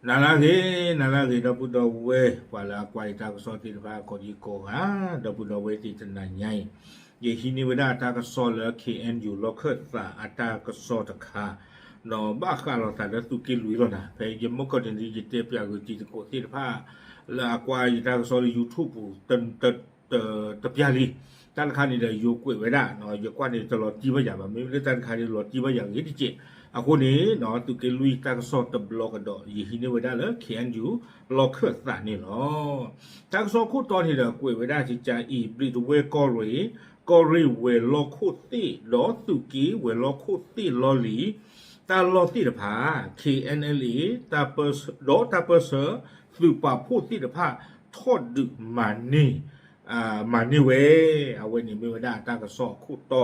နၤလၢအဂ့ၤ, နၤလၢအဂ့ၤ ဒီပုၢ်ဒီဝဲၢ် ပှၤလၢအကွၢ်ယတၢ်ကစီၣ်သ့ၣ်တဖၣ်ကိးဒံကိးဂၤ, ဒီပုၢ်ဒီဝဲၢ်သ့ၣ်တနၤညါအံၤ, ယဟံးန့ၢ်ဝဲဒၣ်တၢ်ကစီၣ်လၢ K N U လီၢ်ခၢၣ်သးအတၢ်ကစီၣ်တခါ, ဒီးဘၣ်ဃးလိာ်သးလၢသုးက့လွံၢ်လီၤနၤ, ဖဲယမုၢ်ကီၢ်တနံၤ ယတဲပၠးဂ့ၤတံၤသကိးသ့ၣ်တဖၣ် လၢအကွၢ်ယတၢ်ကစီၣ်လၢ YouTube ပူၤ တပျၢ်လံ. တၢ်တခါန့ၣ်ဒီး ယိၤကွဲးဝဲဒၣ်, ယကွၢ်န့ၣ်တလီၤတံၢ်ဘၣ်ယၤဘၣ်, မ့မ့ၢ်လၢတၢ်တခါန့ၣ် လီၤတံၢ်ဘၣ်ယၤဂ့ၤတက့ၢ်. အဃိန့ၣ် သုးက့လွံၢ်တၢ်ကစီၣ်တဘျီကဒီး ယဟံးန့ၢ်ဝဲဒၣ်လၢ K N U လီၢ်ခၢၣ်သးန့ၣ်လီၤ. တၢ်ကစီၣ်ခိၣ်တီန့ၣ်ဒီး ကွဲးဝဲဒၣ်ကကါအံၤ ဘျံးတဝဲၢ်ကီၢ်ရ့ၣ်, ကီၢ်ရ့ၣ်ဝဲၤလီၢ်ခိၣ်သ့ၣ် ဒီးသုးက့ဝဲၤလီၢ်ခိၣ်သ့ၣ်လီၢ်လံၤ တၢ်လီၢ်သ့ၣ်တဖၣ် K N L A ဒီးတၢ်ပၢၢ်ဆၢသုးပာ်ဖှိၣ်သ့ၣ်တဖၣ် ထီၣ်ဒုးမၤန့ၢ် မၤန့ၢ်ဝဲ. အဝဲန့ၣ်မ့ၢ်ဝဲဒၣ်တၢ်ကစီၣ်အခိၣ်တီ,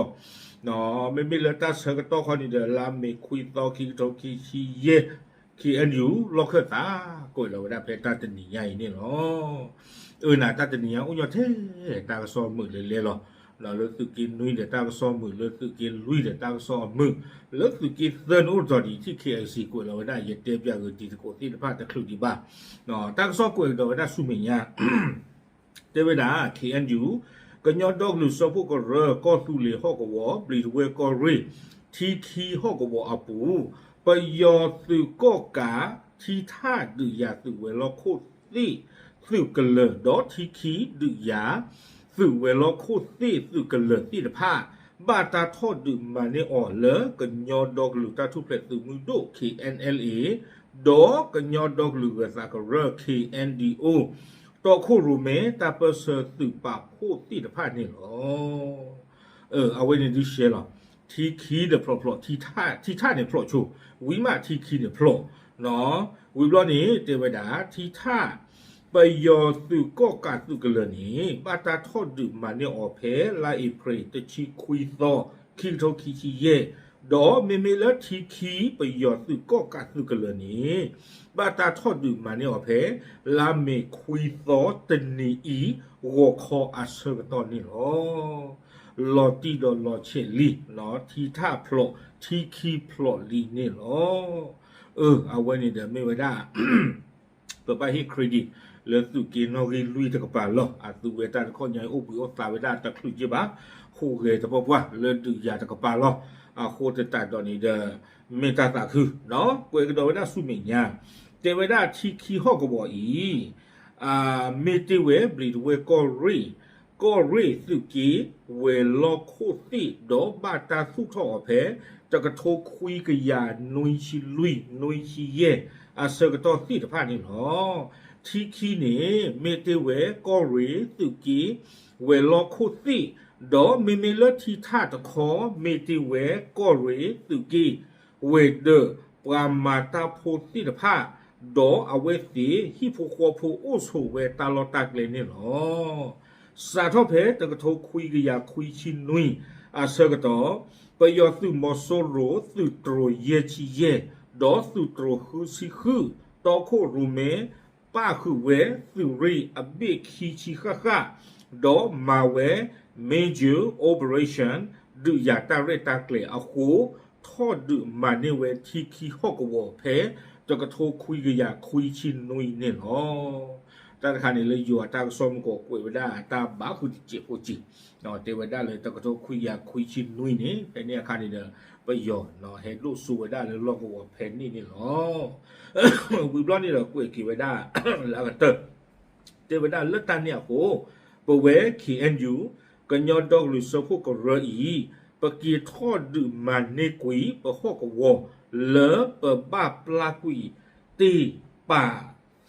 မ့မ့ၢ်လၢတၢ်ဆၢကတီၢ်ခီန့ၣ်ဒီး လါမ့ၤခွံသီ ခံကထိခံဆံယဲၢ် K N U လီၢ်ခၢၣ်သး ကွဲးလီၤဝဲဒၣ်ဖဲတၢ်တနံၤညါအံၤန့ၣ်လီၤ. အၢ နၤတၢ်တနံၤညါအိၣ်ညီထဲတၢ်ကစီၣ်မုာ်လၢလဲလီၤ. လၢသုးက့နွံဒီးတၢ်ကစီၣ်မုာ်, လၢသုးက့လွံၢ်ဒီးတၢ်ကစီၣ်အမုာ်, လၢသုးက့သၢန့ၣ်အိၣ်တတီၤဒံး ထံၣ် K I C ကွဲးလီၤဝဲဒၣ် ယတဲပၠးဂ့ၤတံၤသကိးသ့ၣ်တဖၣ်တချုးဒံးဘၣ်. တၢ်ကစီၣ်ကွဲးကဒီးဝဲဒၣ်ဆူမဲာ်ညါ တဲဝဲဒၣ် K N U ကညီဒီကလုာ်စၢဖှိၣ်ကရၢ ကီၢ်သူလ့ၤဟီၣ်ကဝီၤ ဘျံးတဝဲၢ်ကီၢ်ရ့ၣ် ထံခံဟီၣ်ကဝီၤအပူၤ ပယီၤသုးကီၣ်ကး ထံထၣ်ဒုးယၤသုးဝဲၤလီၢ်ခိၣ်သ့ၣ်သုးကလၢၤ ဒီးထံခံဒုးယၤသုးဝဲၤလီၢ်ခိၣ်သ့ၣ်သုးကလၢၤသ့ၣ်တဖၣ် ဘၣ်တၢ်ထီၣ်ဒုးမၤန့ၢ်အီၤလၢကညီဒီကလုာ်တၢ်ထူၣ်ဖျဲးသုးမုၢ်ဒိၣ် K N L A ဒီးကညီဒီကလုာ်ဂၢၤသးကရၢ K N D O တီခိၣ်ရိၣ်မဲ တၢ်ပၢၢ်ဆၢသုးပာ်ဖှိၣ်သ့ၣ်တဖၣ်န့ၣ်လီၤ. အဝဲန့ၣ်ဒုးရှဲလီၤ. ထံခံဒီးဖျိးဖျိး, ထံထၣ်န့ၣ်ဖျိးဆိ, ဝံၤမးထံခံန့ၣ်ဖျိး, ဝံၤဘျီန့ၣ် တဲဝဲဒၣ် ထံထၣ် ပယီၤသုးကီၣ်ကးသုးကလၢၤန့ၣ် ဘၣ်တၢ်ထီၣ်ဒုးမၤန့ၢ်အီၤဖဲလါအ့ဖြ့ၣ် တဆံခွံသီ ခံကထိခံဆံယဲၢ်, ဒီးမ့မ့ၢ်လၢထံခံပယီၤသုးကီၣ်ကးသုးကလၢၤန့ၣ် ဘၣ်တၢ်ထီၣ်ဒုးမၤန့ၢ်အီၤဖဲ လါမ့ၤခွံသီတနံၤအံၤ ဂီၤခီအဆၢကတီၢ်န့ၣ်လီၤ. လီၤတံၢ်ဒီးလီၤဆဲးလံ, ထံထၣ်ဖျိး, ထံခံဖျိးလံန့ၣ်လီၤ. အဝဲန့ၣ်ဒီးမ့ၢ်ဝဲဒၣ် ပဘၣ်ဟ့ၣ် credit လၢသုးက့နီၣ်ဂံၢ်လွံၢ်တကပၤလီၤ. အသုဝဲတၢ်တခီညါအံၤ အိၣ်ဘှံးအိၣ်သါဝဲဒၣ်တချုးက့ဘၣ်, ဟူးဂဲၤတပှၢ်ပှၢ်လၢဒုးယၤတကပၤလီၤ. အဃိသတးဒီးန့ၣ်ဒီး မ့ၢ်တၢ်သးခု, ကွဲးကဒီးဝဲဒၣ်ဆူမဲာ်ညါ, တဲဝဲဒၣ်ထံခံဟီၣ်ကဝီၤအံၤ မ့ၢ်တ့ၢ်ဝဲဘျံးတဝဲၢ်ကီၢ်ရ့ၣ်, ကီၢ်ရ့ၣ်သုးက့ ဝဲၤလီၢ်ခိၣ်သ့ၣ် ဒီးဘၣ်တၢ်သူၣ်ထီၣ်အီၤဖဲ တကထိခွံကယၤနွံဆံလွံၢ် နွံဆံယဲၢ် အဆၢကတီၢ်သ့ၣ်တဖၣ်န့ၣ်လီၤ. ထံခံန့ၣ် မ့ၢ်တ့ၢ်ဝဲကီၢ်ရ့ၣ်သုးက့ ဝဲၤလီၢ်ခိၣ်သ့ၣ်, ဒီးမ့မ့ၢ်လၢထံထၣ်တခီ မ့ၢ်တ့ၢ်ဝဲကီၢ်ရ့ၣ်သုးက့ ဝဲၤဒၢးပှၤမၤတၢ်ဖိသ့ၣ်တဖၣ်, ဒီးအဝဲသ့ၣ်ဟံၣ်ဖိဃီဖိအိၣ်ဆိးဝဲတၢ်လီၢ်တၢ်ကျဲန့ၣ်လီၤ. စးထီၣ်ဖဲတကထိခွံကယၤခွံဆံနွံ အဆၢကတီၢ်, ပယီၤသုးမီၤစိရိၤသုးတြိၤယဲၢ်ဆံယဲၢ်, ဒီးသုးတြိၤဃုဆံဃု, တီခိၣ်ရိၣ်မဲ ပၣ်ဃုာ်ဝဲသုးရ့ၣ်အဘ့ၣ်ခံဆံဃၣ်ဃၣ်, ဒီးမၤဝဲ major operation ဒုးယၤတၢ်ရဲၣ်တၢ်ကျဲၤအဃိ, ထီၣ်ဒုးမၤန့ၢ်ဝဲထံခံဟီၣ်ကဝီၤဖဲ တကထိခွံကယၤခွံဆံနွံန့ၣ်လီၤ. တၢ်တခါန့ၣ်လၢယိၤအတၢ်ကစီၣ်မုၢ်ကီးကွဲးဝဲဒၣ် တၢ်ဘၣ်ဃုာ်တစဲးဖိစ့ၢ်, တဲဝဲဒၣ်လၢတကထိခွံကယၤခွံဆံနွံန့ၣ် ဖဲန့ၣ်အခါန့ၣ်ဒီး ပယီၤဟဲဒိၣ်စိဝဲဒၣ်လၢလီၢ်ကဝီၤဖဲန့ၣ်န့ၣ်လီၤ. ဝံၤဘျီန့ၣ်ဒီးကွဲးက့ၤဝဲဒၣ် လၢအကတၢၢ် တဲဝဲဒၣ်လၢတၢ်န့ၣ်အဃိ, ပဝဲ K N U ကညီဒီကလုာ်စၢဖှိၣ်ကရၢအံၤ, ပက့ၤထီၣ်ဒုးမၤန့ၢ်ကွံာ်ပဟီၣ်ကဝီၤ လၢပဘၣ်ပျၢ်ကွံာ်တ့ၢ်ပာ်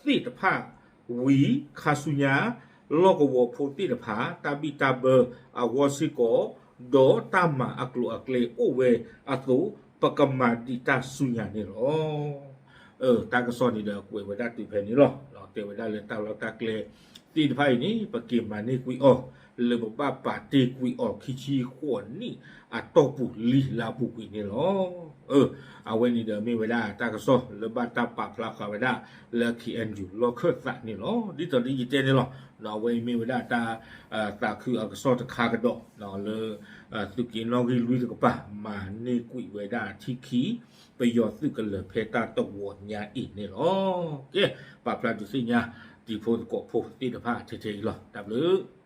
သ့ၣ်တဖၣ်ဝံၤ ခါဆူညါ လီၢ်ကဝီၤဖိသ့ၣ်တဖၣ် တၢ်ဘံၣ်တၢ်ဘၢအဂီၢ်စ့ၢ်ကီး, ဒီးတၢ်မၤအကျိၤအကျဲအိၣ်ဝဲအသိး ပကမၤဒံးတၢ်ဆူညါန့ၣ်လီၤ. တၢ်ကစီၣ်န့ၣ်ဒီးကွဲးဝဲဒၣ်တုၤဖဲန့ၣ်လီၤ. တဲဝဲဒၣ်လၢတၢ်လီၢ်တၢ်ကျဲသ့ၣ်တဖၣ်အံၤန့ၣ် ပက့ၤမၤန့ၢ်ကွံာ်အီၤ လၢပဘၣ်ပာ်တ့ၢ်ကွံာ်အီၤခံဆံဃိးနံၣ်အတီၢ်ပူၤလံလါပူၤကွံာ်န့ၣ်လီၤ. အဝဲန့ၣ်ဒီးမ့ၢ်ဝဲဒၣ်တၢ်ကစီၣ်လၢဘၣ်တၢ်ပာ်ဖျါဃာ်ဝဲဒၣ် လၢ K N U လီၢ်ခၢၣ်သးန့ၣ်လီၤ. ဒ်သိးဒီးယတဲန့ၣ်လီၤ. အဝဲအံၤမ့ၢ်ဝဲဒၣ်တၢ် သးခုအကစီၣ်တခါကဒီး လၢ သုးက့နီၣ်ဂံၢ်လွံၢ်တကပၤ မၤန့ၢ်ကွံာ်ဝဲဒၣ်ထံခံ ပယီၤသုးကလၢၤဖဲတၢ်တဝီညါအံၤန့ၣ်လီၤ. ကဲ ပာ်ဖျါဒုးသ့ၣ်ညါ တံၤဖိသကိးဖိသ့ၣ်တဖၣ်ထဲထဲအံၤလီၤ. တၢ်ဘျုး